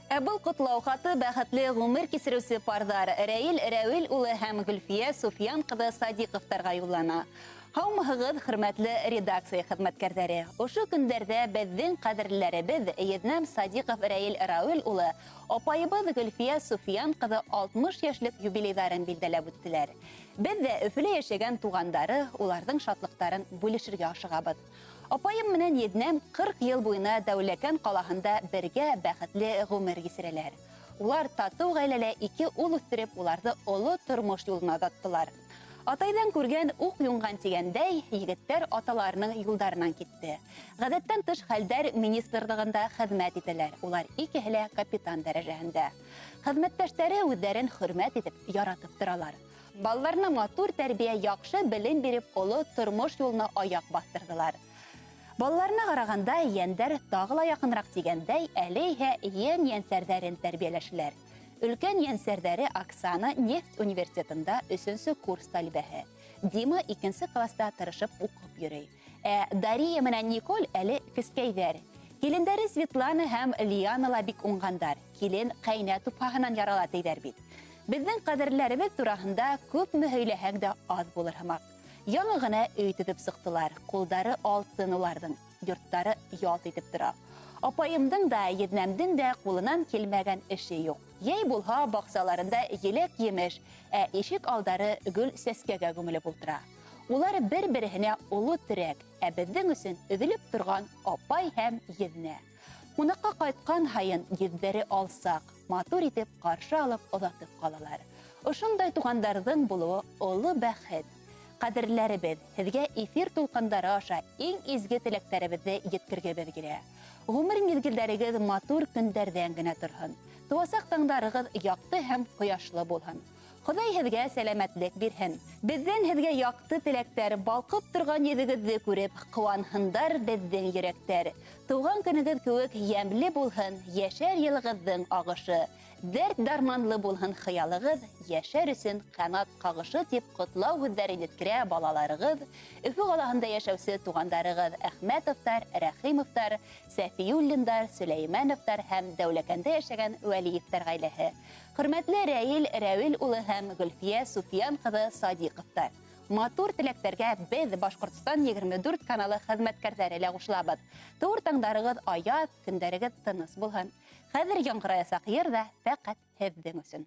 Ә был ҡотлау хаты бәхетле ғүмер кисереүсе парҙар Рәил Рәүил улы һәм Гөлфиә Суфиян ҡыҙы Садиҡовтарға юллана. Һаумыһығыҙ, хөрмәтле редакция хеҙмәткәрҙәре. Ошо көндәрҙә беҙҙең ҡәҙерлеләребеҙ Еҙнәм Садиҡов Рәил Рауил улы, апайыбыҙ Гөлфиә Суфиян ҡыҙы 60 йәшлек юбилейҙарын билдәләп үттеләр. Беҙ ҙә Өфөлә йәшәгән туғандары уларҙың шатлыҡтарын бүлешергә ашығабыҙ. Апайым менән еҙнәм 40 йыл буйына Дәүләкән ҡалаһында бергә бәхетле ғүмер кисерәләр. Улар татыу ғаиләлә ике ул үҫтереп, уларҙы оло тормош юлына оҙаттылар. Атайҙан күргән уҡ юнған тигәндәй, егеттәр аталарының юлдарынан китте. Ғәҙәттән тыш хәлдәр министрлығында хеҙмәт итәләр. Улар икеһе лә капитан дәрәжәһендә. Хеҙмәттәштәре үҙҙәрен хөрмәт итеп, яратып торалар. Балаларына матур тәрбиә, яҡшы белем биреп, оло тормош юлына аяҡ баҫтырҙылар. Балаларына ҡарағанда йәндәр тағы ла яҡыныраҡ тигәндәй, әле иһә йән-йәнсәрҙәрен тәрбиәләшәләр. Өлкән йәнсәрҙәре Оксана нефть университетында 3-нсе курс талибәһе. Дима 2-нсе класта тырышып уҡып йөрөй. Ә Дария менән Николь әле кескәйҙәр. Килендәре Светлана һәм Лиана ла бик уңғандар. Килен ҡәйнә тупһаһынан ярала тейҙәр бит. Беҙҙең ҡәҙерләребеҙ тураһында күпме һөйләһәң дә аҙ булыр һымаҡ. Яңы ғына өй төҙөп сыҡтылар. Ҡулдары алтын уларҙың. Йорттары ялт итеп тора. Апайымдың да, еҙнәмдең дә ҡулынан килмәгән эше юҡ. Йәй булһа, баҡсаларында еләк-емеш, ә ишек алдары гөл сәскәгә күмелеп ултыра. Улар бер-береһенә оло терәк, ә беҙҙең өсөн өҙөлөп торған апай һәм еҙнә. Ҡунаҡҡа ҡайтҡан һайын йөҙҙәре алсаҡ, матур итеп ҡаршы алып оҙатып ҡалалар. Ошондай туғандарҙың булыуы оло бәхет. Ҡәҙерләребеҙ, һеҙгә эфир тулҡындары аша иң изге теләктәребеҙҙе еткергебеҙ килә. Ғүмер миҙгелдәрегеҙ матур көндәрҙән генә торһон. Тыуасаҡ таңдарығыҙ яҡты һәм ҡояшлы булһын. Хоҙай һеҙгә сәләмәтлек бирһен. Беҙҙән һеҙгә яҡты теләктәр, балҡып торған йөҙөгөҙҙө күреп, ҡыуанһындар беҙҙең йөрәктәр. Тыуған көнөгөҙ кеүек йәмле булһын, йәшәр йылығыҙҙың ағышы. Дәрт дарманлы булһын хыялығыҙ, йәшәр өсөн ҡанат ҡағышы тип ҡотлау һүҙҙәрен еткерә балаларығыҙ, Өфө ҡалаһында йәшәүсе туғандарығыҙ Әхмәтовтар, Рәхимовтар, Сәфиуллиндар, Сөләймәновтар һәм Дәүләкәндә йәшәгән Вәлиевтәр ғаиләһе. Хөрмәтле Рәил Рәүил улы һәм Гөлфиә Суфиян ҡыҙы Садиҡовтар. Матур теләктәргә беҙ Башҡортостан 24 каналы хеҙмәткәрҙәре лә ҡушылабыҙ. Тыуыр таңдарығыҙ аяҙ, көндәрегеҙ тыныс булһын. Хәҙер яңғыраясаҡ йыр ҙа фәҡәт һеҙҙең өсөн.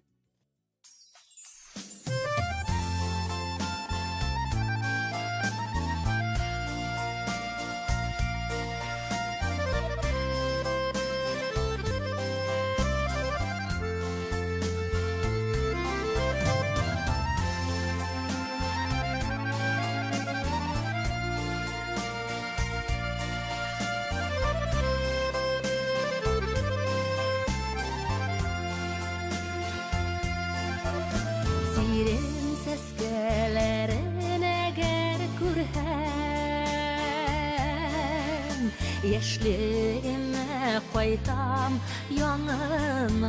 Сирен сәскәләрен әгәр күрһәм, йәшлегемә ҡайтам яңынан.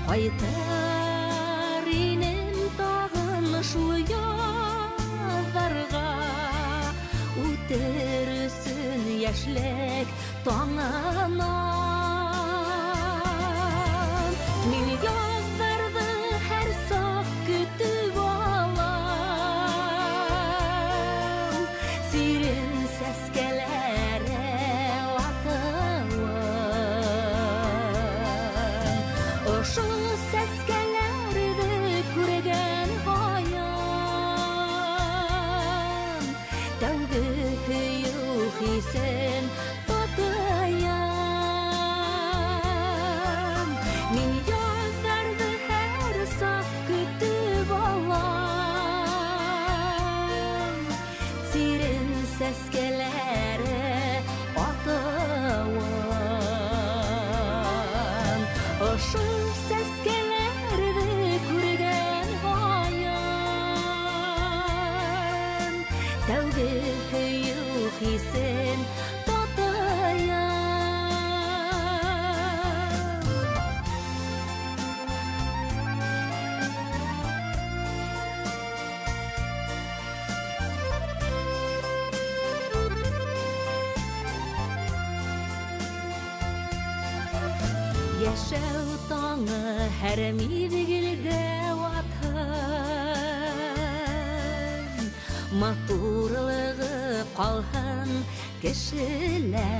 Ҡайтыр инем тағын шул яҙҙарға, үтер өсөн йәшлек таңынан. Мин яҙҙарҙы һәр саҡ көтөп алам, сирен сәскәләре атыуын. Ошо сәскәләрҙе күргән һайын, тәүге һөйөү хисен татыям. Мин яҙҙарҙы һәр саҡ көтөп алам, сирен сәскәләре атыуын. Ошо сәскәләрҙе күргән һайын, тәүге һөйөү хисен татыям. Йәшәү таңы һәр миҙгелдә атһын, матурлығы ҡалһын кешелә.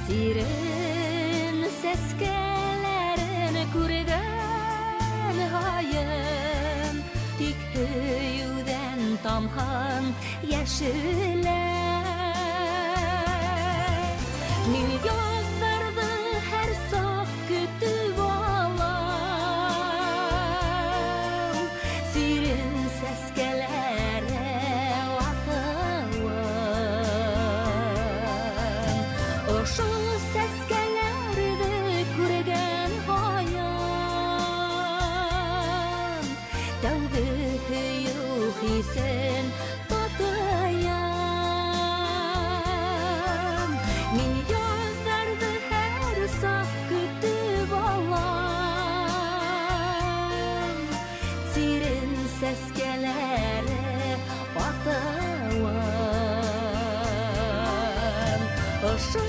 Сирен сәскәләрен күргән һайын, тик һөйөүҙән тамһын йәшелә. Мин яҙҙарҙы һәр саҡ көтөп алам, сирен сәскәләре атыуын. Ошо сәскәләрҙе күргән һайын, тәүге һөйөү хисен татыям. Мин яҙҙарҙы һәр саҡ көтөп алам, сирен сәскәләре атыуын. Ошо